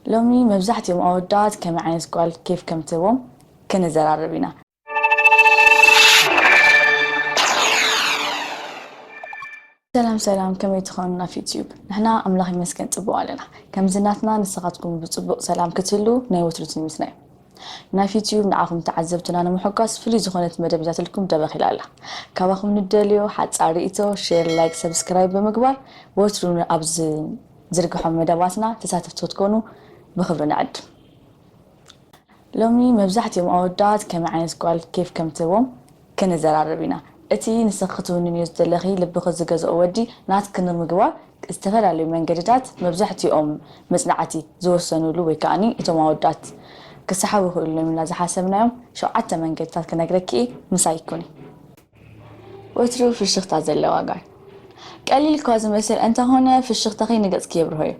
ሎሚ መብዛሕትኦም ኣወዳት ከመይ ዓይነት ጓል ኬፍ ከም ትህቦም ክንዘራረብ ኢና። ሰላም ሰላም፣ ከመይ ትኾኑ ናፊ ዩትዩብ? ንሕና ኣምላኽ ይመስገን ጽቡቕ ኣለና። ከምዚ ናትና ንስኻትኩም ብጽቡቕ ሰላም ክትህሉ ናይ ወትሩ ትምኒትና እዩ። ናፊ ዩትዩብ ንዓኹም ተዓዘብትና ንምሕጓስ ፍሉይ ዝኾነት መደብ ሒዛትልኩም ደበኽ ኢላ ኣላ። ካባኹም ንደልዮ ሓጻር ርእይቶ፣ ሼር፣ ላይክ፣ ሰብስክራይብ ብምግባር ወትሩ ኣብ ዝዝርግሖም መደባትና ተሳተፍቲ ክትኮኑ ብኽብሪ ንዕድም። ሎሚ መብዛሕትኦም ኣወዳት ከመይ ዓይነት ጓል ኬፍ ከም ትህቦም ክንዘራረብ ኢና። እቲ ንስኺ ክትውንንዮ ዝደለኺ ልብኺ ዝገዝኦ ወዲ ናትኪ ንምግባር ዝተፈላለዩ መንገድታት መብዛሕትኦም መጽናዕቲ ዝወሰኑሉ ወይ ከኣኒ እቶም ኣወዳት ክሰሓቡ ይኽእሉ እዮም ኢልና ዝሓሰብናዮም ሸውዓተ መንገድታት ክነግረኪ እየ። ምሳይ ኩኒ። ወትሩ ፍሽኽታ ዘለዋ ጓል። ቀሊል እኳ ዝመስል እንተኾነ ፍሽኽታኺ ንገጽኪ የብርሆ እዩ።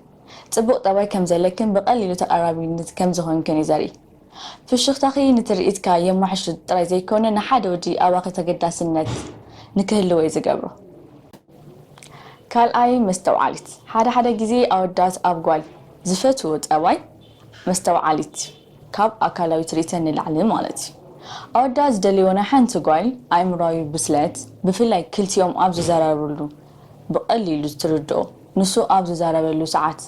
ጽቡቕ ጠባይ ከም ዘለክን ብቐሊሉ ተቐራራቢነት ከም ዝኾንክን እዩ ዘርኢ። ፍሽኽታኺ ንትርኢትካ የማሕሹ ጥራይ ዘይኮነ ንሓደ ወዲ ኣባኺ ተገዳስነት ንክህልዎ እዩ ዝገብሮ። ካልኣይ መስተውዓሊት። ሓደ ሓደ ግዜ ኣወዳት ኣብ ጓል ዝፈትዎ ጠባይ መስተውዓሊት ካብ ኣካላዊ ትርኢተን ንላዕሊ ማለት እዩ። ኣወዳት ዝደልይዎ ናይ ሓንቲ ጓል ኣእምሮኣዊ ብስለት ብፍላይ ክልቲኦም ኣብ ዝዘራረብሉ ብቐሊሉ ትርድኦ። ንሱ ኣብ ዝዛረበሉ ሰዓት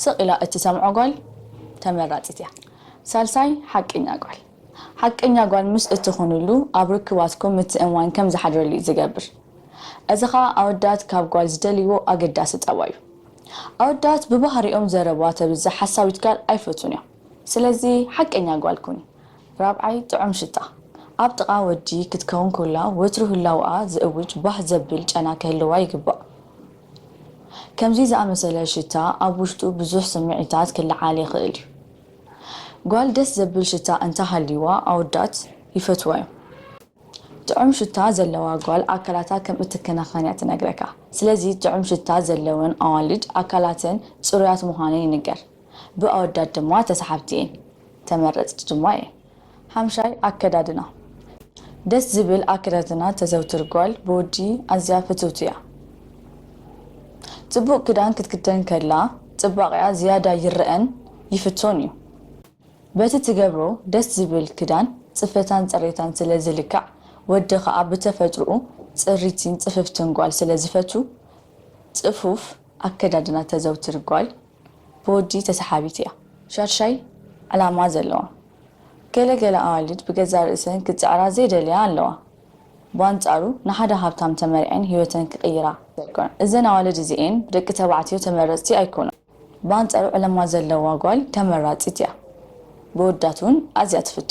ስቕ ኢላ እትሰምዖ ጓል ተመራጺት እያ። ሳልሳይ ሓቀኛ ጓል። ሓቀኛ ጓል ምስ እትኾንሉ ኣብ ርክባትኩም ምትእምማን ከም ዝሓድረሉ እዩ ዝገብር። እዚ ኸኣ ኣወዳት ካብ ጓል ዝደልይዎ ኣገዳሲ ጠባይ እዩ። ኣወዳት ብባህሪኦም ዘረባ ተብዝሕ ሓሳዊት ጓል ኣይፈቱን እዮም። ስለዚ ሓቀኛ ጓል ኩኒ። ራብዓይ ጥዑም ሽታ። ኣብ ጥቓ ወዲ ክትከውን ከላ ወትሩ ህላውኣ ዝእውጅ ባህ ዘብል ጨና ክህልዋ ይግባእ። ከምዚ ዝኣመሰለ ሽታ ኣብ ውሽጡ ብዙሕ ስምዒታት ክለዓል ይኽእል እዩ። ጓል ደስ ዘብል ሽታ እንተሃልይዋ ኣወዳት ይፈትዋ እዮም። ጥዑም ሽታ ዘለዋ ጓል ኣካላታ ከም እትከናኸን እያ ትነግረካ። ስለዚ ጥዑም ሽታ ዘለወን ኣዋልድ ኣካላተን ጽሩያት ምዃነን ይንገር። ብኣወዳት ድማ ተሳሓብቲ እየን። ተመረጽቲ ድማ እየን። ሓምሻይ ኣከዳድና። ደስ ዝብል ኣከዳድና ተዘውትር ጓል ብወዲ ኣዝያ ፍትውቲ እያ። ጽቡቕ ክዳን ክትክደን ከላ ጽባቐያ ዝያዳ ይረኣን ይፍቶን እዩ። በቲ ትገብሮ ደስ ዝብል ክዳን ጽፈታን ጽሬታን ስለ ዝልካዕ ወዲ ኸኣ ብተፈጥሮኡ ጽሪትን ጽፍፍትን ጓል ስለ ዝፈቱ ጽፉፍ ኣከዳድና ተዘውትር ጓል ብወዲ ተሰሓቢት እያ። ሻድሻይ ዕላማ ዘለዋ። ገለ ገለ ኣዋልድ ብገዛእ ርእሰን ክጽዕራ ዘይደልያ ኣለዋ። ብኣንጻሩ ንሓደ ሃብታም ተመርዕየን ህይወተን ክቕይራ ኣይኮነን። እዘን ኣዋልድ እዚኤን ብደቂ ተባዕትዮ ተመረጽቲ ኣይኮኑን። ብኣንጻሩ ዕላማ ዘለዋ ጓል ተመራጺት እያ። ብወዳት እውን ኣዝያ ትፍቶ።